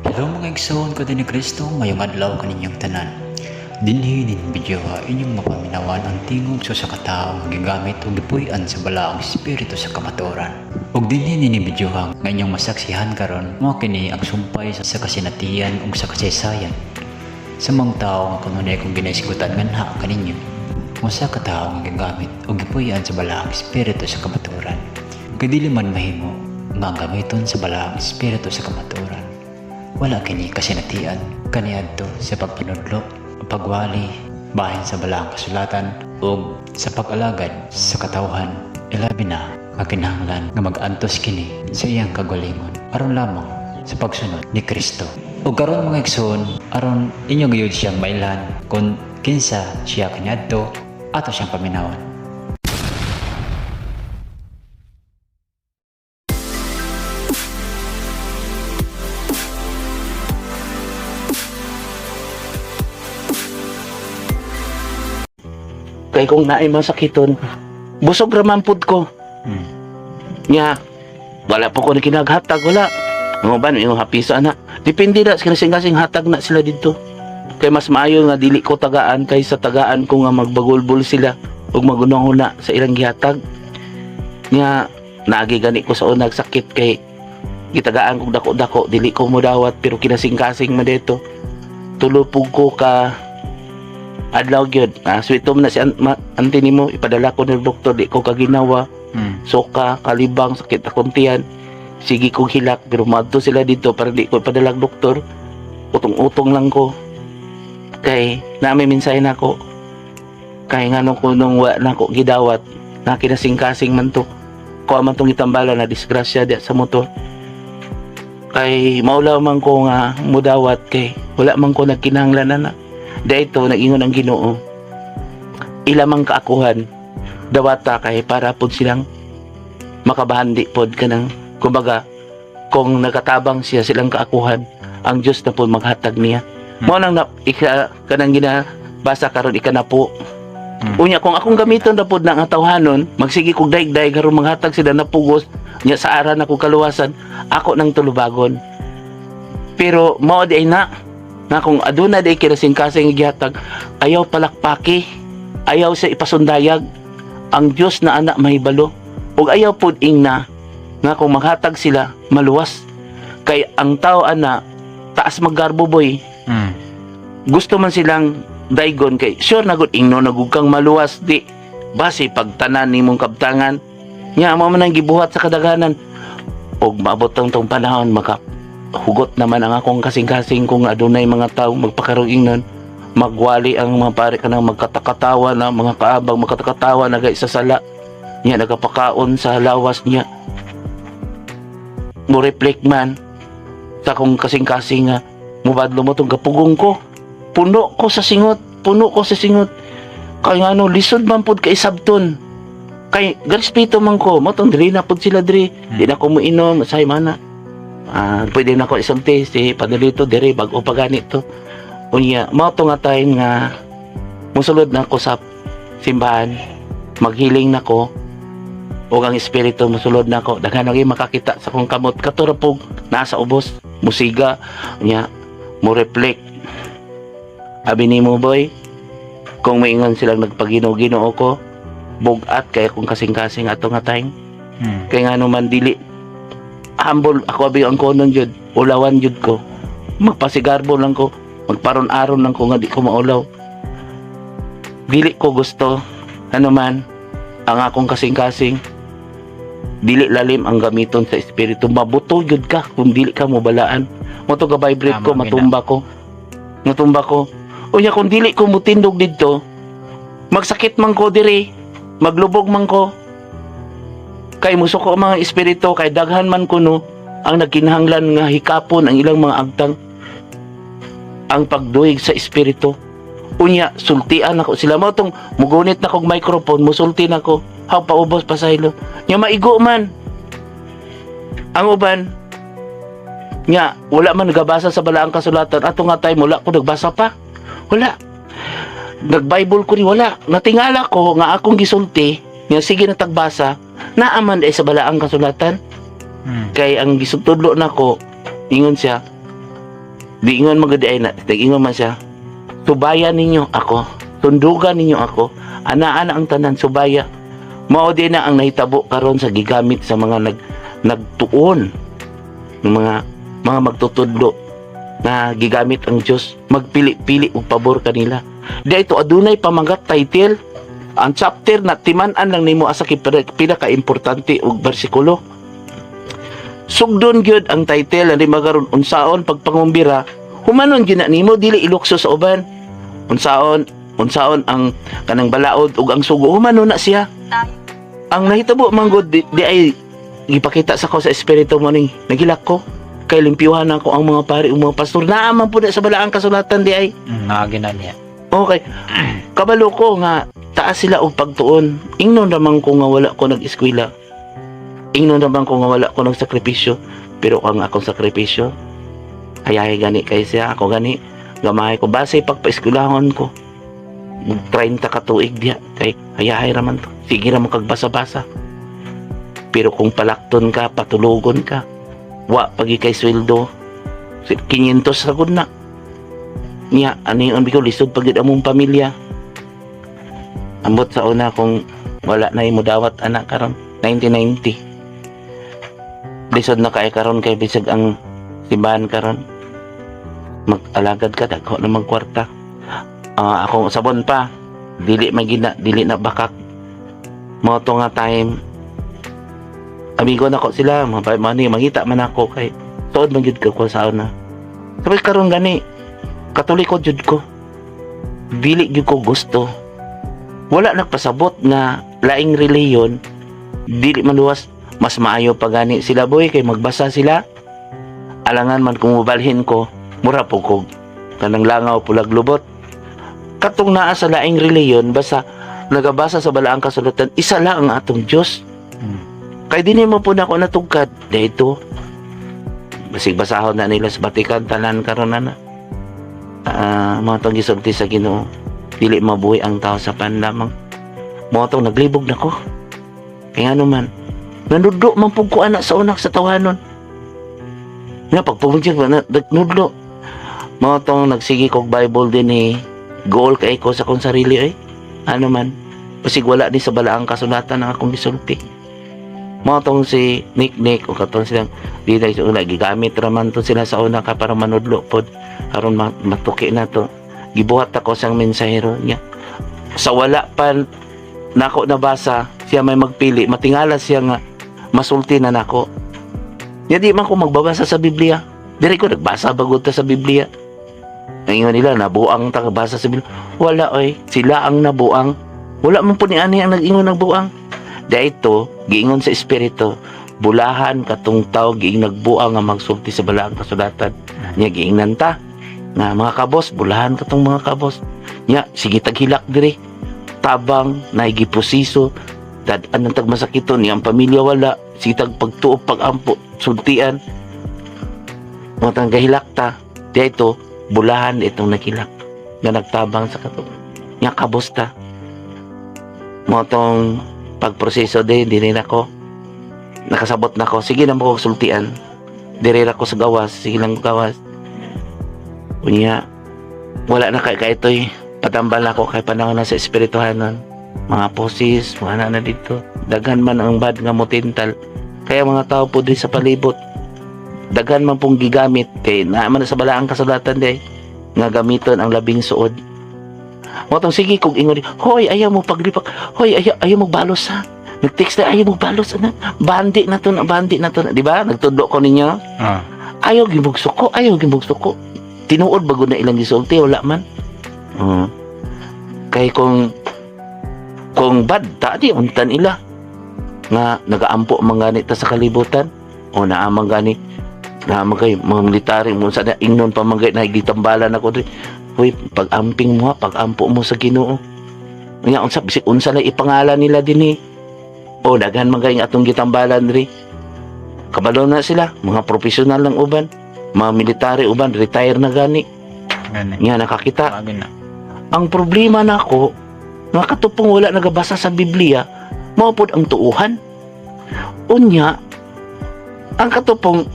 Hello mga igsoon ko din ni Kristo, mayong adlaw kaninyong tanan. Dinhi ning video ha, inyong mapaminawan ang tingog sa usa ka tawo nga gigamit og gipuy-an sa balaang espiritu sa kamatuoran. Ug dinhi nini video ha, nga inyong masaksihan karon, mao kini ang sumpay sa kasinatian ug sa kasaysayan sa mga tawo nga kanunay kong ginaisgutan nganha kaninyo. Usa ka tawo nga gigamit og gipuy-an sa balaang espiritu sa kamatuoran. Kay dili man mahimo nga ang gamiton sa balaang espiritu sa kamatuoran, wala kini kasinatian kaniadto sa pagpanudlo, pagwali, bahin sa balaang kasulatan ug sa pag-alagad sa katawhan, ilabi na nga kinahanglan nga mag-antos kini sa iyang kagalingon aron lamang sa pagsunod ni Kristo. Ug karon mga igsoon, aron inyo gayud siyang mailhan kung kinsa siya kaniadto, ato siyang paminawon. Kay kung naay masakiton, busog ra man pud ko. Nya wala po ko na kinaghatag, wala. Mga ban yung hapisa na. Depende na sa kasing hatag na sila didto. Kay mas maayo nga dili ko tagaan kaysa tagaan ko nga magbagulbol sila ug magunang-una sa ilang gihatag. Nya naagi gani ko sa unag sakit kay gitagaan kog dako-dako, dili ko modawat pero kinasing-kasing man dito. Tulo pug ko ka adlaw gyud. Ah, sweetom na si auntie nimo, ipadala ko ng doktor, di ko kaginawa. Soka, kalibang, sakit akong tiyan. Sige kong hilak, pero madto sila dito para di ko ipadalag doktor. Utong-utong lang ko. Kay nami minsay na ko. Kay ngano ko nung wa na ko gidawat, nakinasing-kasing man to. Kuha man tong itambala na disgrasya di sa motor. Kay maulaw man ko nga mudawat kay wala man ko nagkinahanglan na. Dahito nag-ingon ang Ginoo. Ila man kaakuhan dawata kay para pod silang makabahandi pod kanang kumbaga kung nakatabang siya silang kaakuhan, ang Dios na pod maghatag niya. Mo nang na, ika, kanang ginabasa karon ikanapo. Unya kung akong gamiton na pod na ang tawhanon, magsige kog daig-daig aron maghatag sila na pugos nya sa ara na ko kaluwasan, ako nang tulubagon. Pero mao di ay na nga kung aduna di kinasing-kasing gihatag, ayaw palakpaki, ayaw sa ipasundayag. Ang Dios na anak mahibalo ug ayaw pud ingna nga kung maghatag sila maluwas, kay ang tao ana taas maggarbo boy. Gusto man silang daigon kay sure na gud ingno na gud kang maluwas, di base pagtanan nimong kabtangan nya mo man ang gibuhat sa kadaghanan. Ug maabot tong tong panahon, maka hugot naman ang akong kasing-kasing kung adunay mga tao magpakaroon nun, magwali ang mga pare kanang magkatakatawa na mga kaabang magkatakatawa na sa sala niya, nagapakaon sa lawas niya, mo reflect man sa akong kasing-kasing nga mubadlo mo tong kapugong ko, puno ko sa singot, puno ko sa singot, kay ngano lisod man pud kay sabton, kay garespeto man ko mo tong diri na pud sila diri. Di na ko moinom say mana. Ah, pwede na ko isulti si Padalito diri bag-o pa ganito. Unya mao to nga time nga musulod na ko sa simbahan, maghiling na ko ug ang espiritu musulod na ko, daghan lagi makakita sa akong kamot kato ra pug nasa ubos musiga nya mo reflect. Abi nimo boy, kung maingon silang nagpagino-ginoo ko, bugat kay akong kasing-kasing ato nga time. Kay ngano man dili humble ako, abi ang konon jud, ulawan jud ko, magpasigarbo lang ko, magparon-aron lang ko nga di ko maulaw. Dili ko gusto ano man ang akong kasing-kasing dili lalim ang gamiton sa espiritu. Mabuto jud ka kung dili ka mo balaan mo to ga vibrate ko. Tama, Matumba ko, matumba ko. Unya kung dili ko mutindog didto, magsakit man ko diri, maglubog man ko, kay musuko ang mga espiritu, kay daghan man kuno ang nagkinahanglan nga hikapon ang ilang mga agtang ang pagduhig sa espiritu. Unya sultian ako sila mo tong mugunit na kog microphone, musulti na ko haw paubos pasaylo nya, maigo man ang uban nya wala man nagabasa sa balaang kasulatan. Ato nga time wala ko nagbasa pa, wala nag-Bible ko ni, wala natingala ko nga akong gisulti nga sige na tagbasa naaman ay sa balaang kasulatan. Kay ang gisutudlo nako, ingon siya Giingon man gud ay na, nag-ingon man siya. Subayan ninyo ako, tundugan ninyo ako. Anaa na ang tanan subaya. Mao din na ang nahitabo karon sa gigamit sa mga nagtuon ng mga magtutudlo na gigamit ang Dios magpili-pili og pabor kanila. Di ito adunay pamagat, title ang chapter na timan-an lang nimo asa kay pinaka-importante og bersikulo. Sugdon gyud ang title ani magaron unsaon pagpangumbira, humanon gyud na nimo, dili ilukso sa uban. Unsaon ang kanang balaod ug ang sugo, humanon na siya. Ang nahitabo man gud di ay gipakita sa ko sa espiritu mo ning nagilak ko kay limpyuhan ako ang mga pari ug mga pastor naa man pud na sa balaang kasulatan di ay. Naagi na niya. Okay. Kabalo ko nga taas sila og pagtuon. Ingnon naman ko nga wala ko nag-eskwela. Ingnon naman ko nga wala ko nagsakripisyo. Pero ang akong sakripisyo, hayahay gani kay siya. Ako gani, gamay ko. Base pagpaeskwelahon ko. Mag 30 ka tuig diya. Kay hayahay raman to. Sige ra mo kag basa-basa. Pero kung palakton ka, patulogon ka, wa pagi kay sweldo, 500 sa gud na niya. Ano yung ko, lisod pag among pamilya. Ambot sa una kung wala na imo dawat anak karon 1990, lisod na kay karon kay bisag ang simbahan karon mag-alagad ka, dagko na magkwarta. Ah, akong sabon pa, dili magina, dili na bakak mo to nga time. Amigo na ko sila mga mani, mangita man ako kay tuod man gyud ko sa una. Sabi karon gani, Katoliko jud ko. Dili gyud ko gusto. Wala nagpasabot nga laing reliyon dili maluwas. Mas maayo pa gani sila, boy, kay magbasa sila. Alangan man kung mobalhin ko, mura po ko kanang langaw pulag lubot. Katong naa sa laing reliyon, basta nagabasa sa balaang kasulatan, isa lang ang atong Dios. Kay dinhi mo po na ako natugkad dito. Basig basahon na nila sa Vatican tanan karon na na. Ah, mga tong gisulti sa Ginoo, dili mabuhi ang tao sa pan lamang. Mga tong naglibog na ko. Kaya ano man, nanudlo man pug ko anak sa unak sa tawanon. Nga pagpumudyo na nagnudlo. Mga tong nagsige kog Bible din eh. Goal kay ko sa akong sarili eh. Ano man, basig wala ni sa balaang kasulatan ang akong gisulti. Mga tong si Nick Nick o katong silang di na una gigamit raman to sila sa una ka para manudlo pod aron matuki na to. Gibuhat ako sang mensahero niya sa wala pa nako nabasa. Siya may magpili, matingala siya nga masulti na nako niya. Di man ko magbabasa sa Biblia. Diri ko nagbasa bagod ta sa Biblia. Ngayon nila nabuang ta basa sa Biblia. Wala oy, sila ang nabuang. Wala man po ni ani ang nag-ingon nagbuang. Dahito giingon sa espiritu, bulahan katong tao giing nagbuang nga magsulti sa balaang kasulatan niya. Giingnan ta nga mga kabos, bulahan katong mga kabos nya. Sige taghilak diri, tabang naigi proseso, dad-an ng tagmasakiton niya ang pamilya. Wala sige tag pagtuo, pagampo, sultian mga tang gahilak ta. Dito bulahan itong naghilak nga nagtabang sa kato nga kabos ta. Mo tong pagproseso din din ako nakasabot na ko. Sige na mo kog sultian, diri ra ko sa gawas, sige lang gawas. Unya wala na kay itoy patambal ako kay panahon na sa espirituhanon, mga posis, mga na dito. Daghan man ang bad nga motintal kaya mga tao po din sa palibot, daghan man pong gigamit kay naa man na sa balaang kasulatan day nga gamiton ang labing suod. Mo tong sige kog ingon, "Hoy, ayaw mo paglipak. Hoy, ayaw, ayaw mo balos ha." Nag-text na, "Ayaw mo balos ana. Bandi na to na, bandi na to na." Di ba? Nagtudlo ko ninyo. Ah. Ayaw gimugso ko, ayaw gimugso ko. Tinuod bago na ilang gisulti, wala man. Kay kung bad ta di untan ila nga nagaampo man gani ta sa kalibutan o naa man gani, naa man kay mga military mo sa ingnon pa man gani na gitambalan ako diri. Hoy, pag-amping mo ha, pag-ampo mo sa Ginoo. Nya unsa bisig unsa lang ipangalan nila dinhi. O daghan man kay atong gitambalan diri. Kabalo na sila, mga profesional lang uban, mga military uban, retire na gani. Gani. Nga nakakita. Agi na. Ang problema nako, nga katupong wala nagabasa sa Biblia, mao pod ang tuuhan. Unya, ang katupong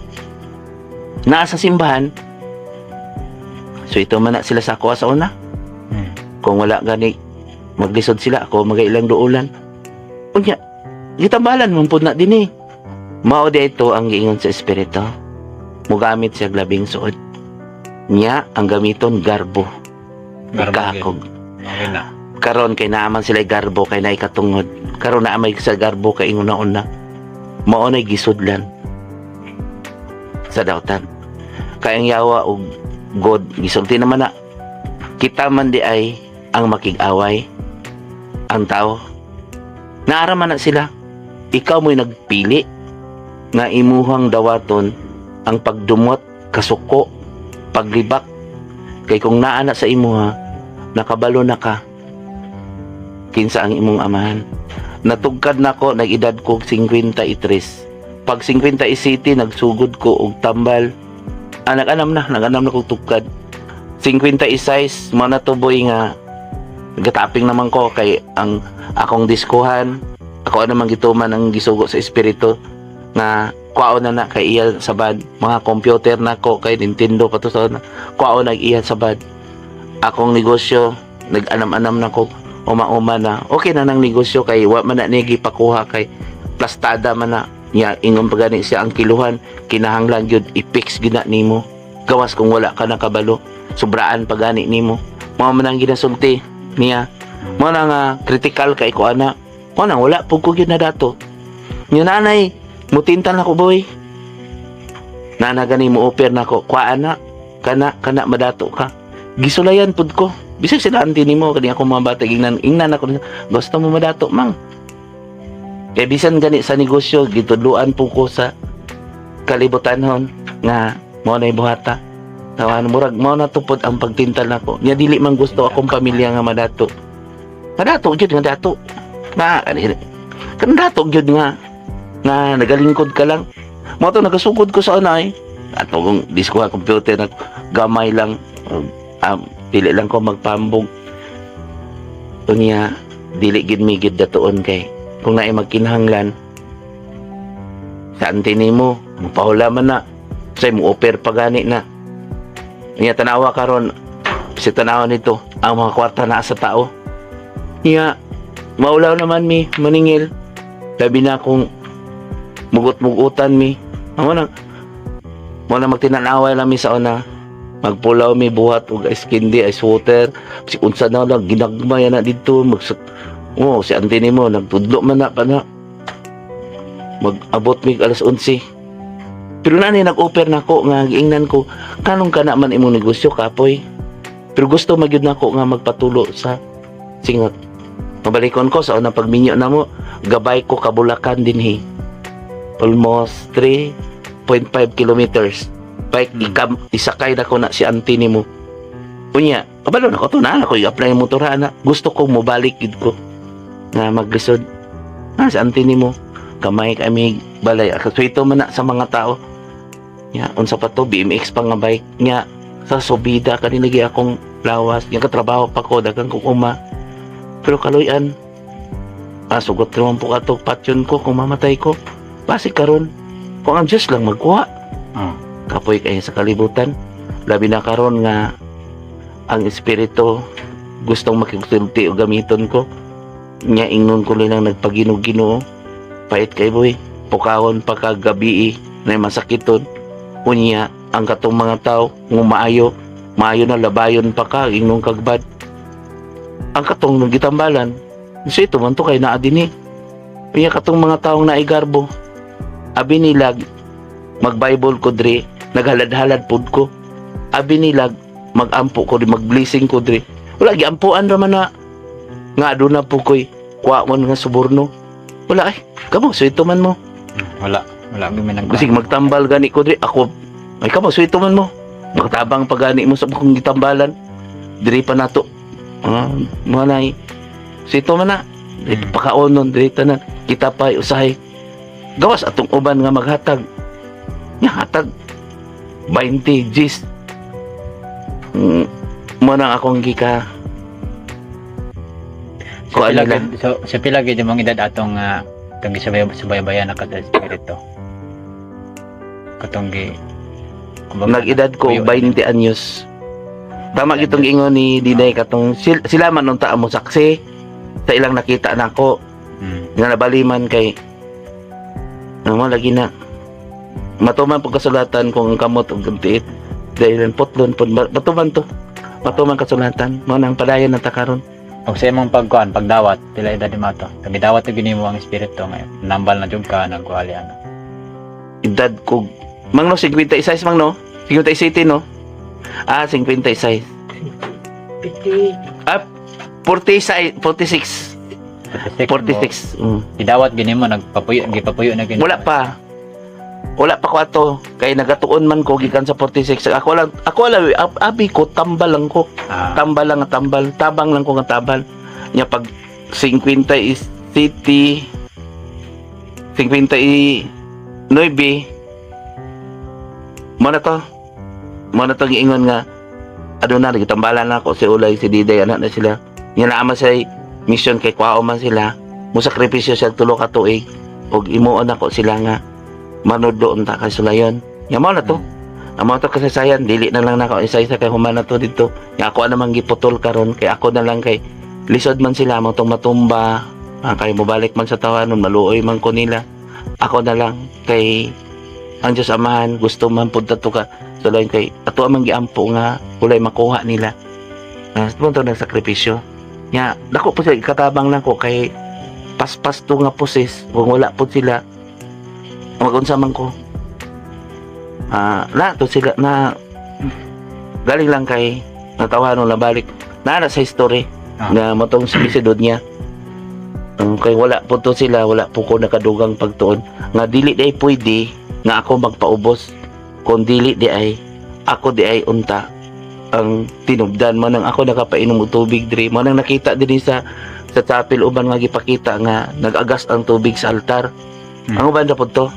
naa sa simbahan, So ito man na sila sa ako sa una. Kung wala gani maglisod sila, ako magailang duulan. Unya, gitambalan man pud na dinhi. Mao di ito ang giingon sa espiritu. Mugamit siya labing suod. Nya ang gamiton garbo. Garbo. Ikakog. Okay na. Karon kay naaman sila garbo kay naay katungod. Karon naa may sa garbo kay ingon na una. Mao nay gisudlan sa dautan. Kay ang yawa og God gisulti naman na kita man di ay ang makig-away ang tao. Naara man na sila. Ikaw mo'y nagpili nga imuhang dawaton ang pagdumot, kasuko, paglibak. Kay kung naa na sa imuha, nakabalo na ka kinsa ang imong amahan. Natugkad nako, nag-edad ko 53. Pag 57, nagsugod ko og tambal. Ah, nag-anam na, nag-anam na kog tugkad. 56, mo na to, boy, nga gataping naman ko kay ang akong diskuhan ako naman gituman ang gisugo sa espiritu nga kuwaon na na kay iya sa bad mga computer na ko kay Nintendo pa to sa kuwaon na iya sa bad akong negosyo. Nag-anam-anam na ko, uma-uma na, okay na nang negosyo kay wa man na niya gipakuha kay plastada man na niya. Ingon pa gani siya, ang kiluhan kinahanglan gyud i-fix gyud na nimo, gawas kung wala ka nakabalo, sobraan pa gani nimo. Mao man ang ginasulti niya, mao na nga critical kay ko ana, mao na wala pud ko gyud na dato niya. Nanay mutintan ako, boy, nana gani mo offer nako, kuhaan na kana kana madato ka. Gisulayan pud ko bisag sila auntie nimo kani ako mga bata, ingnan ingnan ako, gusto mo madato mang kay bisan gani sa negosyo gitudluan po ko sa kalibutanhon nga mao na buhata. Tawan murag mao na tupod ang pagtintal nako nya. Dili man gusto akong pamilya nga madato, madato gyud nga dato na kan dato gyud nga nga nagalingkod ka lang. Mao to nagasugod ko sa unay ato kong disko computer na gamay lang, dili lang ko magpambog. Unya dili gid mi gid datuon kay kung naay magkinahanglan sa auntie nimo, mapahula man na say mo offer pa gani na niya. Tanawa karon si tanawa nito ang mga kwarta naa sa tao niya, maulaw naman mi maningil, labi na kung mugot-mugutan mi. Amo na mo na magtinanaway lang mi sa una, magpulaw mi buhat og ice candy, ice water, si unsa na lang ginagmay na didto. Mag oh, si auntie nimo nagtudlo man na pa na mag-abot mig alas 11. Pero nani nag-offer nako nga giingnan ko kanong kana man imong negosyo, kapoy, pero gusto magyud nako nga magpatulo sa singot. Mabalikon ko sa unang pagminyo namo, gabay ko kabulakan dinhi, almost 3.5 kilometers bike. Ikam isakay na ko na si auntie nimo. Unya kabalo na ko to na ako i-apply ang motor ana, gusto ko mobalik gid ko nga maglisod na si auntie nimo. Kamay kami balay kaswito man na sa mga tao nya. Unsa pa to, BMX pa nga bike nya sa subida kanina gi akong lawas nya, katrabaho pa ko, daghang kong uma, pero kaluyan, sugot naman po kato patyon ko kung mamatay ko. Basi karon kung ang Diyos lang magkuha. Kapoy kayo sa kalibutan, labi na karon nga ang espiritu gustong makigsulti o gamiton ko nya. Ingnon ko lang nagpaginog-Ginoo, pait kay, boy, pukawon pa ka gabi na masakiton. Unya ang katong mga tao nga maayo maayo na labayon pa ka, ingnon kagbad ang katong gitambalan. So ito man to kay naa dinhi. Unya katong mga taong naigarbo, abi nilag mag Bible ko dre, naghalad-halad pud ko, abi nilag magampo ko di, mag-blessing ko dre, wala giampuan ra man na nga aduna po ko'y kuwaon nga suborno. Wala ay kamo, so ito man mo. Wala. Wala gyud may nag Bisig magtambal gani ko dre ako ay kamo, so ito man mo, magtabang pa gani mo sa akong gitambalan diri pa nato. Mga nay, so ito man na diri pakaonon diri tanan kita pa usahay gawas atong uban nga maghatag nga hatag 20 Gs. Mo nang akong gika Sa kuan pila nila. gid so, sa pila gid imong edad atong atong gisabay subaybayan na ka sa espiritu? Katong gi kumbaga, Nag-edad ko tuyo 20 anyos. Tama gitong giingon ni Diday katong sila man unta mo saksi sa ilang nakita nako nga nabaliman kay mo lagi na matuman pud kasulatan kung ang kamot og ang tiit dahil putlon pud matuman to, matuman kasulatan mo nang padayon na ta karon. Og sa imong pagkuan, pagdawat, pila edad nimo to? Kagidawat gyud nimo ang espiritu ngayon. Nambal na jud ka nagwali ano. Edad ko, mang, no, 56, mang, no, 57, no, 56. 50. Ah, 46, 46. 46. 46. Gidawat gyud nimo, nagpapuyo, gipapuyo na gyud. Wala pa. Wala pa ko ato kay nagatuon man ko gikan sa 46. Ako lang abi ko tambal lang ko. Tambal lang nga tambal, tabang lang ko nga tabal. Nya pag 50 is city 59 mo na to. Mo na to giingon nga aduna gitambalan na ako si Ulay, si Diday, anak na sila. Nya naa man say mission kay kwao man sila. Mo sakripisyo siya 3 ka tuig ug imuon ako sila nga manudlo unta kay sulayon. Nya mao na to. Amo to kasaysayan, dili na lang nako isa-isa kay human na to dito. Nya ako namang giputol karon kay ako na lang kay lisod man sila mo tong matumba, kay mobalik man sa tawanon, maluoy man ko nila. Ako na lang kay ang Diyos Amahan gusto man pud to ka sulayon kay ato man giampo nga walay makuha nila. Ah, to nagsakripisyo. Nya dako po sila ikatabang lang ko kay paspas to nga poses kung wala po sila magunsa man ko. Na to sila na galing lang kay natawanon na balik na na sa history na motong sisidod niya. Kay wala po to sila, wala po ko nakadugang pagtuon nga dili di ay pwede nga ako magpaubos kung dili di ay ako di ay unta ang tinubdan mo nang ako nakapainom og tubig diri mo nang nakita dinhi sa chapel uban nga gipakita nga nag-agas ang tubig sa altar. Ang uban ra pud to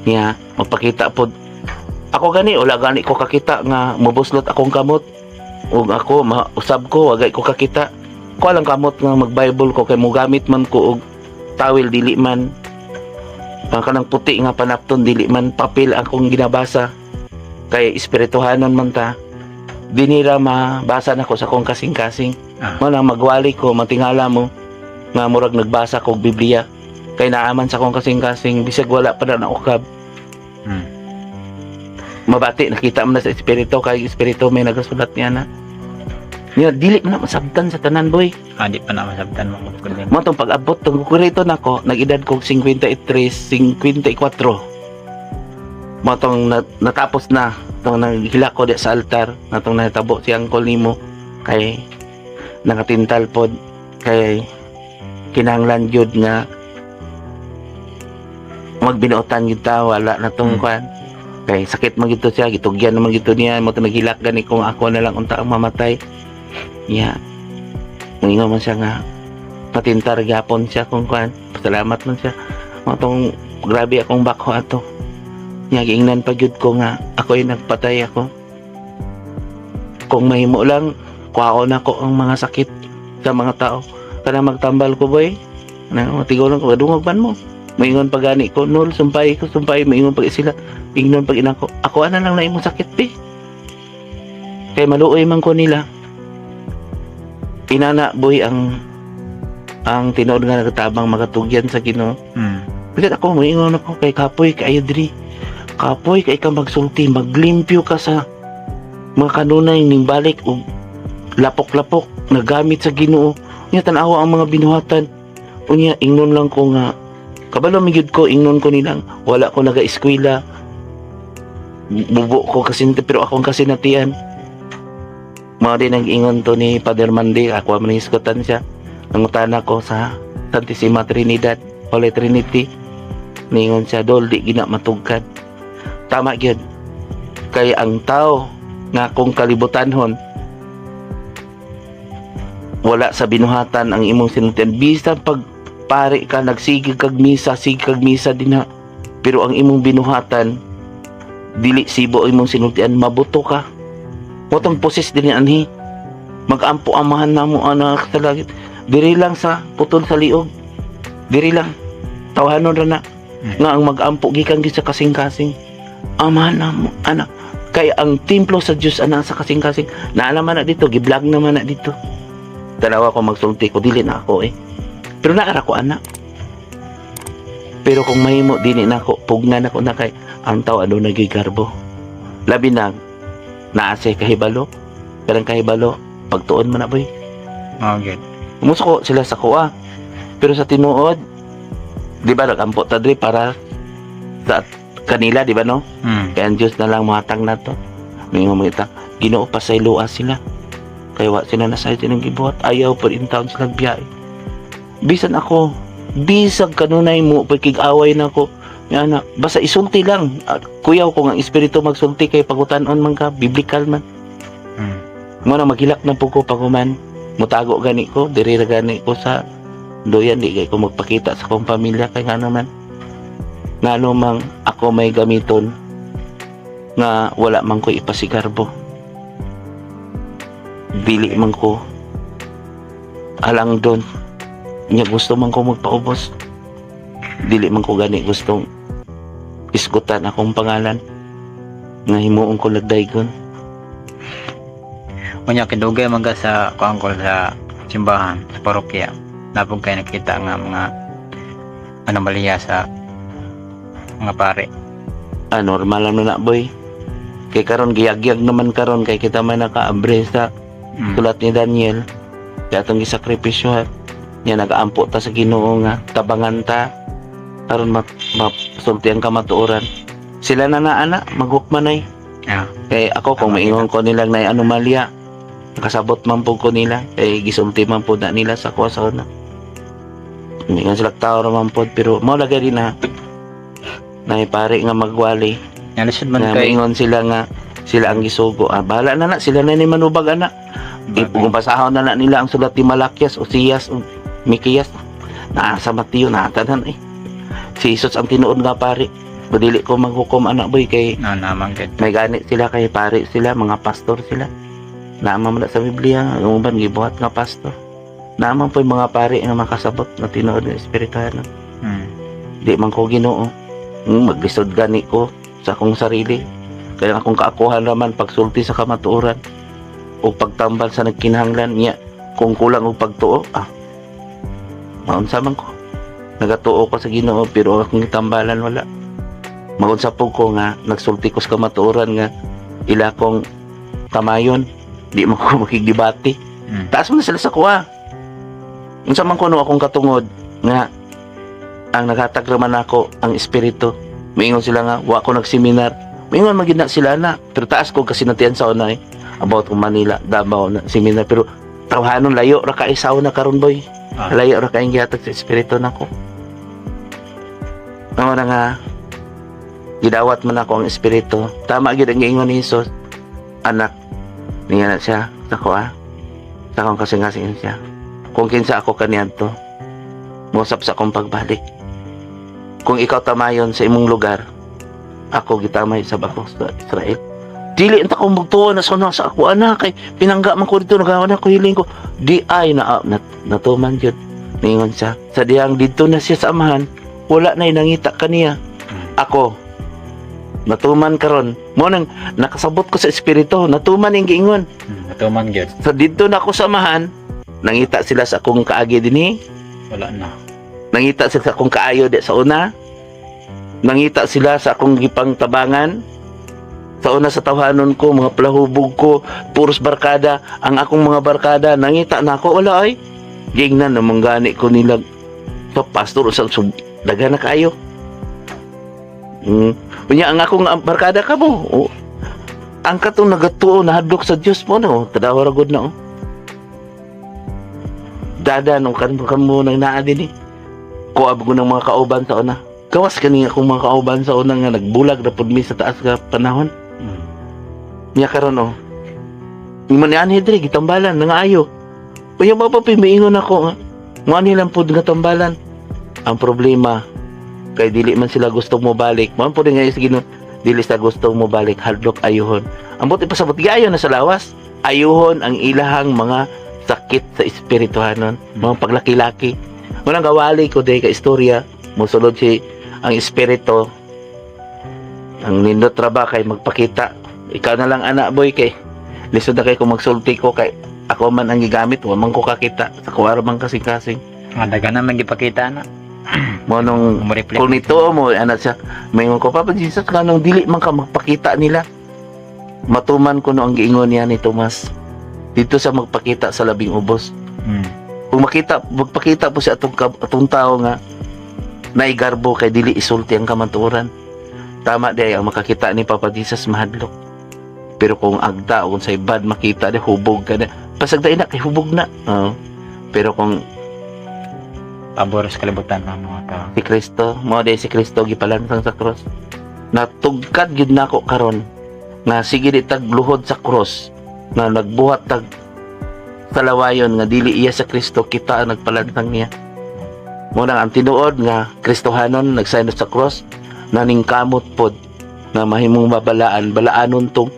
niya magpakita pod ako gani, wala gani ko kakita nga mobuslot akong kamot ug ako mausab ko, wagay ko kakita ko lang kamot nga mag-Bible ko kay mogamit man ko og tawil, dili man ang kanang puti nga panapton, dili man papel akong ginabasa kay espirituhanon man ta dinira mabasa nako sa akong kasing-kasing. Mo nang magwali ko, matingala mo nga murag nagbasa ko og Biblia kay naaman sa akong kasing-kasing bisag wala pa na naukab. Mabati nakita mo na sa espiritu kay espiritu may nagasulat niya na niya dili man na masabtan sa tanan, boy. Ah, di pa na masabtan mo kundi. Mo tong pag-abot tong kurito nako, nag-edad ko 53, 54 mo tong natapos na tong naghilak ko di sa altar natong natabo si uncle nimo kay nakatintal pod kay kinahanglan gyud nga magbinuotan gyud ta, wala na tong kwan kay sakit man gyud to siya, gitugyan naman gyud to niya mo to naghilak gani kung ako na lang unta ang mamatay niya. Moingon man siya nga patintar gyapon siya kung kwan, pasalamat man siya mo tong grabe akong bako ato niya, giingnan pa gyud ko nga ako'y nagpatay ako. Kung mahimo lang kuhaon nako ang mga sakit sa mga tao kana magtambal ko, boy, na matigulang ko, dungog man mo. Moingon pa gani ko, nol sumpay ko, sumpay. Moingon pag sila, ingnon pag ina ko, ako ana lang na imong sakit be kay maluoy man ko nila. Inana, boy, ang tinuod nga nagatabang makatugyan sa Ginoo. Bigat ako, moingon ako kay kapoy kaayo diri. Kapoy kay ka magsulti, maglimpyo ka sa mga kanunay ning balik og lapok-lapok nagamit sa Ginoo. Unya tan-awa ang mga binuhatan. Unya ingnon lang ko nga kabalo mi gyud ko, ingnon ko nilang wala ko naga-eskwela. Bubo ko kasi pero akong kasinatian. Mga din ang ingon to ni Father Mandy, ako man hisgutan siya. Nangutana ko sa Santissima Trinidad, Holy Trinity. Ningon siya, "Dol, di gina matugkad." Tama gyud. Kay ang tao nga kung kalibutanhon wala sa binuhatan ang imong sinultian, bisan pag pare ka, nagsigig kag misa, sige kag misa dinha, pero ang imong binuhatan dili sibo ang imong sinultian, mabuto ka. Mao tong poses dinhi anhi magampo, "Amahan namo anak sa langit," diri lang sa putol sa liog, diri lang tawhanon ra na. Nga ang magampo gikan gyud sa kasing-kasing, "Amahan namo anak." Kay ang templo sa Dios ana sa kasing-kasing. Naa naman na dito, gi-vlog naman na dito. Tanawa ko magsulti ko, dili na ako eh. Pero naara ko ana. Pero kung mahimo dili na ako, pugnan ako na kay ang tao ano nagigarbo. Labi na naa say kahibalo. Kanang kahibalo, pagtuon man na, boy. Mao gyud. Musuko sila sa kuha. Pero sa tinuod, di ba nagampo ta diri para sa kanila, di ba, no? Kaya ang Diyos na lang muhatag na to. May mga kita, Ginoo, pasayloa sila. Kaya wa sila nasayod silang gibuhat. Ayaw pa in town sila biyahe. Bisan ako, bisag kanunay mo, pagkig-away na ko. Yan na, basta isulti lang. Ah, kuyaw ko nga espiritu magsulti kay pagutanon man ka, biblical man. Mo na maghilak na po ko pag human. Mutago gani ko, diri ra gani ko sa doyan, di kay ko magpakita sa akong pamilya kay nga naman. Ngano mang ako may gamiton nga wala man ko ipasigarbo. Dili man ko alang doon. Nya gusto man ko magpaubos. Dili man ko gani gustong isgutan akong pangalan nga himuon ko lagdaygon. Unya kidugay man ka sa kuan ko sa simbahan, sa parokya. Napog kay nakita nga mga anomalya sa mga pare. Ah, normal lang na, boy. Kay karon giyagyag naman karon kay kita man nakaabre sa sulat ni Daniel. Kaya atong gisakripisyo niya, nagaampo ta sa Ginoo nga tabangan ta aron masulti ang kamatuoran. Sila na na ana maghukman ay. Kay ako kung Tama. maingon ko nilang na anomalya, nakasabot man po ko nila kay gisulti man po na nila sa kuha sa una. Hindi nga sila tao ra man pod, pero mao lagi rin na naipare nga magwali Nalisod man nga kay maingon sila nga sila ang gisugo. Ah, bahala na na sila na ni manubag ana. Kung basahon na na nila ang sulat ni Malakias, Osias, o Mikiyas, naa sa Mateo, naa tanan eh. Si Jesus ang tinuod nga pare. Madili ko maghukom anak, boy, kay No, naman gid. may ganit sila kay pare sila, mga pastor sila. Naman man na sa Biblia, ang uban gibuhat nga pastor. Naman po yung mga pare nga makasabot na tinuod ng espirituhan. Di man ko Ginoo. Maglisod gani ko sa akong sarili. Kaya ang akong kaakuhan raman pagsulti sa kamatuoran o pagtambal sa nagkinahanglan niya kung kulang og pagtuo, ah, maunsa man ko. Nagatuo ko sa Ginoo pero ang akong gitambalan wala. Maunsa po ko nga nagsulti ko sa kamatuoran nga ila kong kamayon, di man ko makigdebate. Taas man na sila sa kuha. Unsa man kuno akong katungod nga ang naghatag raman ako ang espiritu. Miingon sila nga wa ko nagseminar. Miingon man gid na sila na, pero taas ko kasi natian sa una eh. About kung Manila, Davao na seminar, pero tawhanon layo ra kay sa una karon, boy. Layo ra kay gihatag sa espiritu nako. Mao na nga gidawat man ako ang espiritu. Tama gid ang giingon ni Jesus. Anak, niya na siya sa kuha. Sa akong kasing-kasing siya. Kung kinsa ako kaniadto, mosap sa akong pagbalik. Kung ikaw tamayon sa imong lugar, ako gitamay sa bako sa Israel. Dili unta ko magtuo na sa sa ako anak kay pinangga man ko dito, nagawa na ko hiling ko. Di ay na, na natuman jud. Ningon siya. Sa dihang didto na siya sa amahan, wala na nangita kaniya. Ako natuman karon. Mo nang nakasabot ko sa espiritu, natuman yung giingon. Natuman gyud. Sa didto na ako sa amahan, nangita sila sa akong kaagi dinhi, Wala na. Nangita sila sa akong kaayo di sa una. Nangita sila sa akong gipangtabangan. Sa una sa tawhanon ko, mga palahubog ko, puros barkada. Ang akong mga barkada, nangita na ako, wala ay. Gingnan, namang gani ko nila. Sa pastor, sa sub, daga na kayo. Unya, ang akong barkada ka mo. Oh. Ang katong nagatuo, nahadlok sa Dios mo, no? Tadawa ra gud na, oh. Dada, nung kan kamo nang naa din eh. Kuab ko ng mga kauban sa una. Gawas kani akong mga kauban sa una nga nagbulag na pud mi sa taas nga panahon. Niya karon oh. Imo ni anhi diri gitambalan nangaayo. Unya ba pa miingon ako nga mo lang pud nga tambalan. Ang problema kay dili man sila gusto mo balik. Mao pud nga sa Ginoo dili sa gusto mo balik, hadlok ayuhon. Ang buti pasabot giayo na sa lawas. Ayuhon ang ilahang mga sakit sa espirituhanon, mga paglaki-laki. Walang gawali ko dahil ka istorya, musulod si ang espiritu. Ang nindot ra ba kay magpakita Ikaw na lang ana, boy, kay lisod na kay kung magsulti ko kay ako man ang gigamit, wa man ko kakita sa kuwara man kasing-kasing. Nga daga na man gipakita na. Mo nung Mo reflect. Kung nito mo ana siya, maingon ko, "Papa Jesus, kanong dili man ka magpakita nila?" Matuman ko no ang giingon niya ni Tomas dito sa magpakita sa labing ubos. Kung makita magpakita po sa atong tao nga naigarbo kay dili isulti ang kamatuoran, tama di ay ang makakita ni Papa Jesus mahadlok. Pero kung agda o kung sa ibad makita di hubog ka na, pasagdain na kay hubog na. Oo. Pero kung Pabor sa kalibutan ng mga tao. Si Kristo mo di si Kristo gipalansang sa cross, natugkad gyud nako karon nga sige di tag luhod sa cross nga nagbuhat tag sa lawayon nga dili iya sa Kristo, kita ang nagpalansang niya. Mo nang ang tinuod nga Kristohanon nagsaynod sa cross, naningkamot pod nga mahimong mabalaan, balaanon tong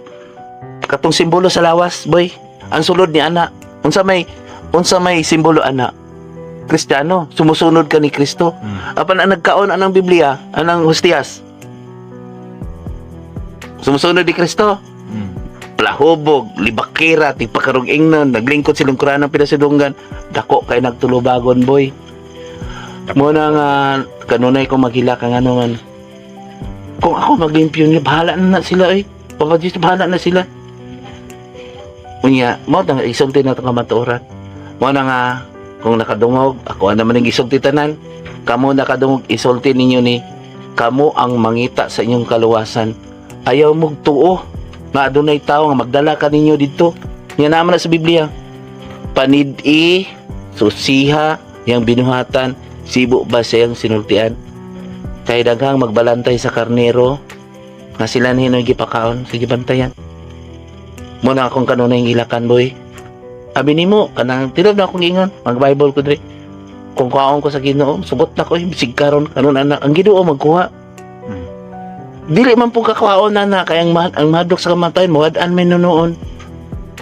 katong simbolo sa lawas, boy. Ang sulod ni ana, unsa may simbolo ana? Kristiyano, sumusunod ka ni Kristo. Apan ang nagkaon anang Biblia, anang hostiyas, sumusunod ni Kristo? Plahubog, libakira, tigpakarog ingnon, naglingkod silong ng pinasidunggan, dako kay nagtulubagon, boy. Muna nga, kanunay ko maghila ka nga naman. Kung ako maglimpyo niya, bahala na, na sila eh. Papa Jesus, bahala na sila. Unya, mo na isulti na itong kamatuoran. Mo na nga, kung nakadungog, ako ang naman ang isulti tanan. Kamo nakadungog, isulti ninyo ni, kamo ang mangita sa inyong kaluwasan. Ayaw mong tuo nga adunay tao nga magdala ka ninyo dito. Nga naman na sa Biblia. Panid-i, susiha, yang binuhatan, sibo ba siyang sinultian? Kay daghang magbalantay sa karnero, nga sila na hinoy gipakaon, sige bantayan. Muna akong kanunay gilakan, boy. Abi nimo, kanang tilaw na akong ingon, mag-Bible ko diri. Kung kuhaon ko sa Ginoo, sugot na ko, eh, bisig karon kanon anak, ang Ginoo magkuha. Dili man po kakuhaon na na, kay ang mahadlok sa kamatayon, muhad-an may noon.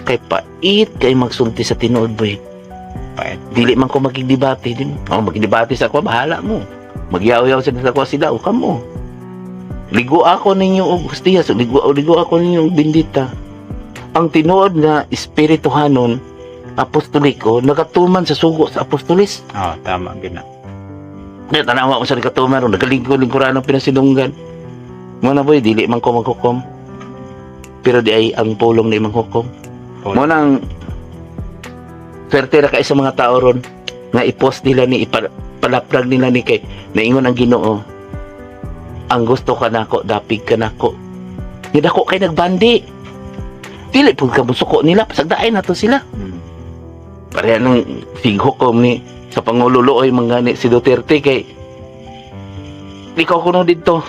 Kay pait, kay magsulti sa tinuod, boy. Pait. Dili man ko magigdebate di oh, magdebate sa ako, bahala mo, magyaw-yaw sila sa ako, sila o kamo, ligo ako ninyo og hostiyas, ligo ligo ako ninyo og bindita. Ang tinuod nga espirituhanon apostoliko nagatuman sa sugo sa apostolis. Oh, tama gina. Kaya tanawa ko sa nagatuman ron, nagalingkod-lingkuran ang pinasilunggan mo na, boy. Dili man ko maghukom, pero di ay ang pulong na imang hukom. Pulong. Mo nang swerte ra kay sa mga tao ron nga i-post nila ni ipalaplag nila ni kay naingon ang Ginoo, ang gusto ka nako, dapig ka nako. Nga dako kay nagbandi, dili pud ka musuko nila, pasagdaay na to sila. Pareha nang sighukom ni sa Pangulo Luoy mangani si Duterte kay ikaw kuno didto.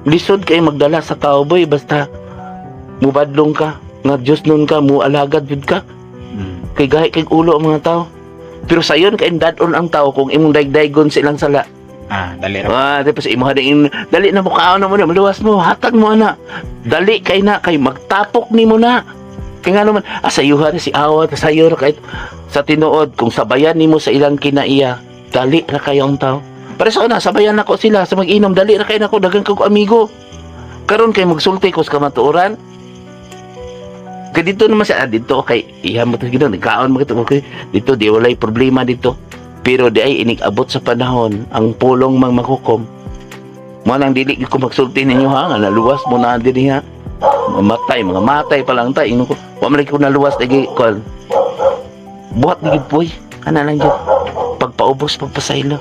Lisod kay magdala sa cowboy, basta mubadlong ka nga Diyos nun ka, mualagad jud ka. Kay gahi kay ulo ang mga tao, pero sayon kay dadon ang tao kung imong daigdaygon sa ilang sala. Ah, dali ra. Ah, tapos imo din dali na mo kaon na mo na maluwas mo, hatag mo ana. Dali kay na kay magtapok nimo na. Kay nga naman, asayuha na si awat, asayo ra kay sa tinuod kung sabayan nimo sa ilang kinaiya, dali ra kayo ang tao. Pero sa una, sabayan nako sila sa mag-inom, dali ra kay nako, daghang kog amigo. Karon kay magsulti ko sa kamatuoran. Kay dito naman siya, ah, dito kay iya mo to gino, nagkaon mo kito, okay. Dito di walay problema dito. Pero di ay inig-abot sa panahon ang pulong mang makukom. Mo nang dili gyud ko magsulti ninyo ha, nga naluwas mo na dinhi ha. Mamatay, mga matay pa lang ta. Ingon ko, wa man lagi ko naluwas lagi ko. Buhat ni gyud poy. Ana lang gyud. Pagpaubos, pagpasaylo.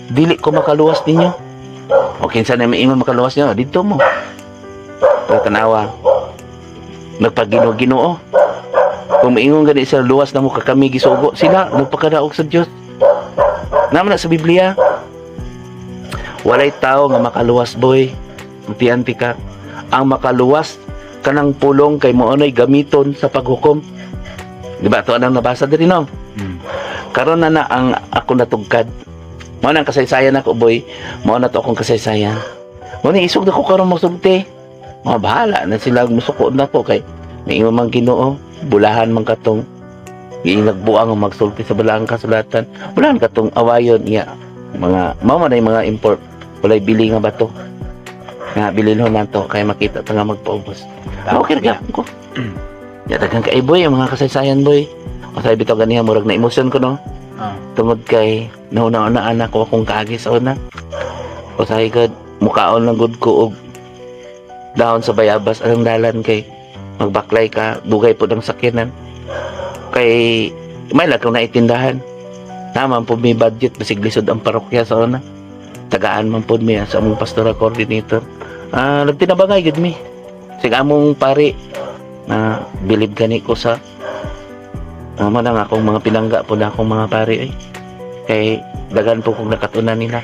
Dili ko makaluwas ninyo. O kinsa na maingon makaluwas ninyo, dito mo. Pero tanawa, nagpagino-ginoo. Kung maingon gani sila, luwas na mo kakami gisugo sila, nagpakadaog sa Dios. Naman na sa Biblia. Walay tao nga makaluwas, boy. Anti-anti ka. Ang makaluwas kanang pulong kay moonoy gamiton sa paghukom. Di ba? Ito ang nabasa diri, no? Karon na na ang ako natugkad. Mao na ang kasaysayan ako, boy. Mao na to akong kasaysayan. Mao ni isog na ko karon mosulti. Mga bahala na sila musuko na ko kay may man Ginoo, bulahan man katong giinagbuang ang magsulti sa balaang kasulatan. Bulahan katong awayon niya. Mga mao man ay mga import. Walay bili nga bato. Nga bililhon nato kay makita ta nga magpaubos. Tama Okay ra gyapon ko. Ya, daghan kay boy ang mga kasaysayan, boy. Usahay bitaw ganiha murag na emosyon ko, no. Tungod kay nauna-una anak ko akong kaagi sa una. Usahay gud mukaon lang gud ko og dahon sa bayabas ang dalan kay magbaklay ka, dugay pod ang sakyanan. Kay may lang kang naitindahan. Tama po, may budget, basig lisod ang parokya sa una. Tagaan man pod mi sa among pastoral coordinator. Ah, nagtinabangay gud mi. Sig among pari na bilib gani ko sa mo na nga akong mga pinangga po na akong mga pari ay. Kay daghan po kong nakatunan nila.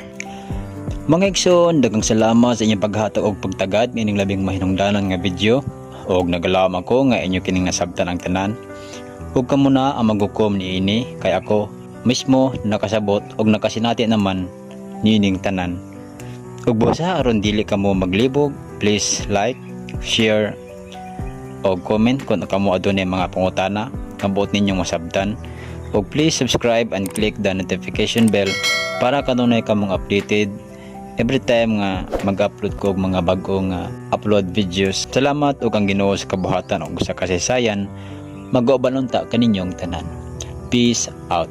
Mga igsoon, daghang salamat sa inyong paghatag og pagtagad niining labing mahinungdanon nga video og nagalaom ako nga inyo kining nasabtan ang tanan. Ug kamo na ang maghukom niini kay ako mismo nakasabot og nakasinati naman niining tanan. Ug busa aron dili kamo maglibog, please like, share og comment kung kamo adunay mga pangutana nga buot ninyong masabtan. Ug please subscribe and click the notification bell para kanunay kamong updated every time nga mag-upload ko og mga bag-o nga upload videos. Salamat ug ang Ginoo sa kabuhatan ug sa kasaysayan mag-uban unta kaninyong tanan. Peace out.